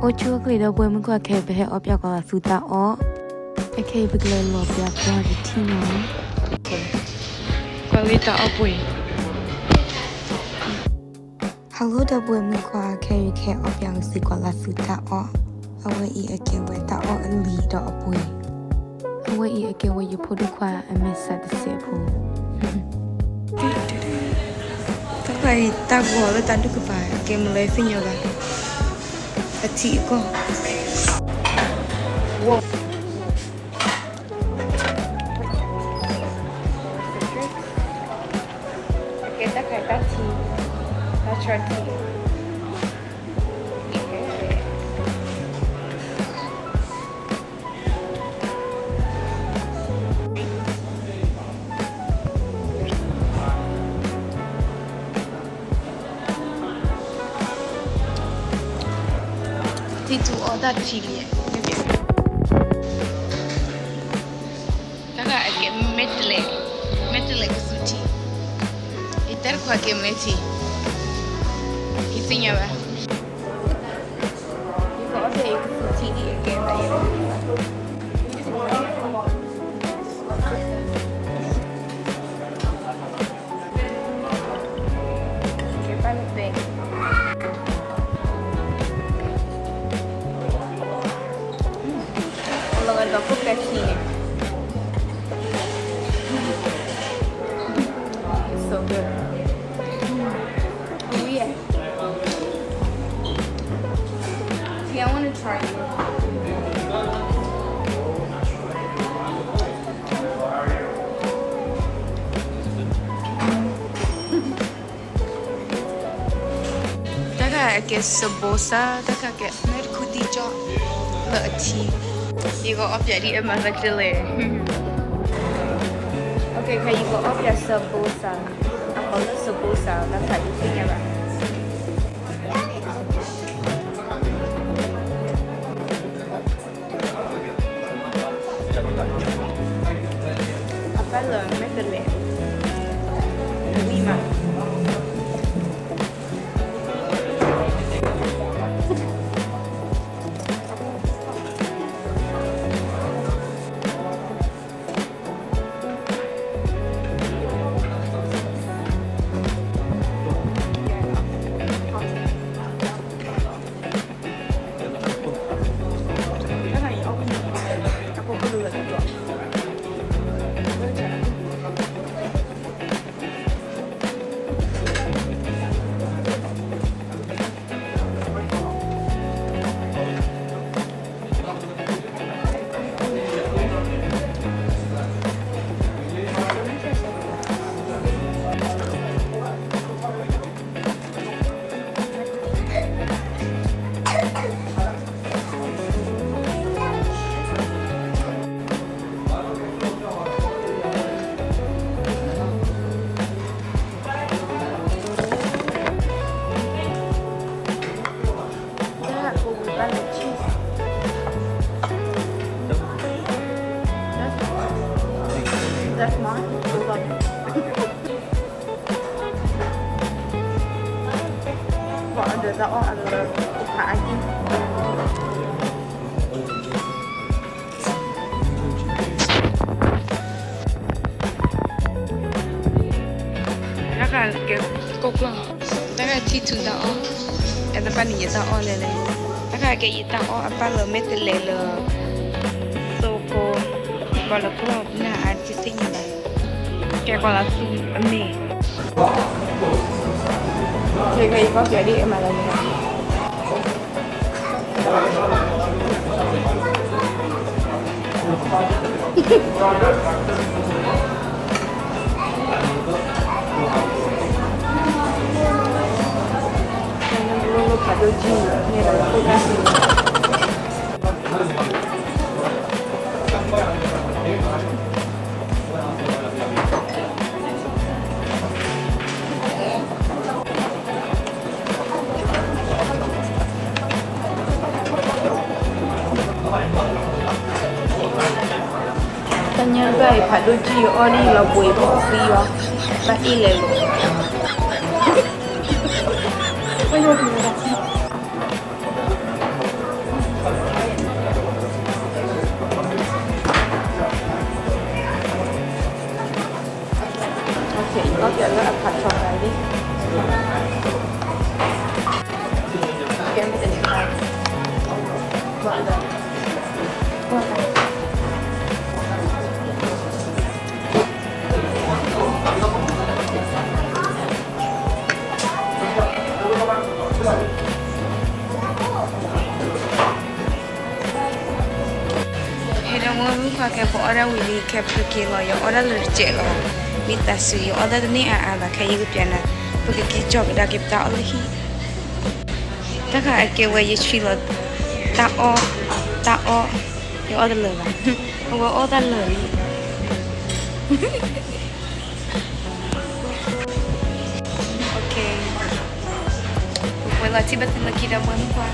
အိၣ်ဆူၣ်အိၣ်ချ့ဒီပုၢ်ဝဲၢ်မုၣ်ခွါခဲအံၤ ပဟဲအီပၠၣ်ကီၤလၤသူတၢ်အီၣ်, အခဲအံၤပကလဲၤလီၤပၠၣ်ပှၢ်တထံၣ်နီၤ, ပှၤဂ့ၤတၢ်အီၣ်ပှ့ၤ, Hello ဒီပုၢ်ဝဲၢ်မုၣ်ခွါ ခဲအံၤကဟဲအီပၠၣ်က့ၤသုကီၤလၤသူတၢ်အီၣ်, အဝဲအံၤအကဲဝဲတၢ်အီၣ်အလံၤဒီးအပှ့ၤ, အဝဲအံၤအကဲဝဲယဖိဒိၣ်ခွါအမဲာ်ဆှးတစဲးဖိ တၢ်ဂီၤလၢတၢ်ဒူၣ်ကပၤ ကဲမလဲသ့ၣ်ညါဘၣ်, အထံအကီၢ်, အကဲတၢ်ခါတၢ်ထံ, တၢ်ဆီထံ ထံထူအီၣ်တၢ်ထံလံ, တၢ်ဂၤအကဲမဲာ်တလဲး, မဲာ်တလဲးကသူထံ, ယတၢ်တခွါကဲမဲာ်ထံ, ယသ့ၣ်ညါဘၣ်, ယကအီၣ်ဖဲယကသူထံဒ်အကဲဘၣ်ယဲ ကဲပၢ်လၢပဲ, အလီၤဂာ်ဒီးခိၣ်ပဲဆံန့ၣ်, It's so good. Oh yeah. See, I want to try it. တၢ်ဂၤအကဲ samosa, တၢ်ဂၤကဲမဲာ်တခူထံကၠီလၢအထံ, ယကအီၣ်ပၠၣ်ဒ်အမၤသးကျဲလဲၣ်, ခဲအံၤယကအီၣ်ပၠၣ် samosa, အကီးလၢ samosa တၢ်ခါယသ့ၣ်ညါဘၣ်. အပၢ်လၢမဲာ်တလဲး, ဝံၤမး. That's mine. What under the, oh, under the, I think. တၢ်ဂၤကဲကိၣ်ကျီၢ်, တၢ်ဂၤထံထူတၢ်အီၣ်, အဲတပၢ်န့ၣ်ယတၢ်အီၣ်လဲၣ်လဲၣ်, တၢ်ဂၤကဲယတၢ်အီၣ်အပၢ်လၢမဲာ်တလဲးလၢ သိဖိ, ကီးလၢကျီၢ်နၢ်အါတသ့ၣ်ညါဘၣ်, ကဲကီးလၢသူအမ့ၢ် ခဲခဲအံၤကီၢ်ပၠးဒ်အမၤလၢန့ၣ် ဖးဒိၣ်ကံၢ်န့ၣ်ဒီး တၢ်ညၣ်ဘၣ်အံၤ ဖးဒိၣ်ကံၢ်အီၣ်ဒ်လီၤဘှံးဖိသံလီၤ, ဘၣ်အ့ၣ်လဲၤလိာ်. ဟဲဒီးမုၢ်ခွါခဲ ပအီၣ်ဒၣ်ဝံၤလံ ခဲဖုက့ၤလီၤ ယအီၣ်ဒၣ်လၢာ်တစဲးလီၤ. မ့ၢ်သးစူၤ ယအီၣ်ဒၣ်တန့ၢ်အါအါဘၣ် ခဲအံၤယကပျးနၤ ပကက့ၤကၠီၤကဒါက့ၤပတၢ်အီၣ်လၢဟံၣ် တၢ်ခါအကဲဝဲယဆွံလီၤ တၢ်အီၣ် တၢ်အီၣ် ယအီၣ်တလၢာ်ဘၣ် အဝဲအီၣ်တၢ်လၢာ်လံ ပကွဲးလီၤထံၣ်ဘၣ်သုလၢခံဒီး မုၢ်ခွါ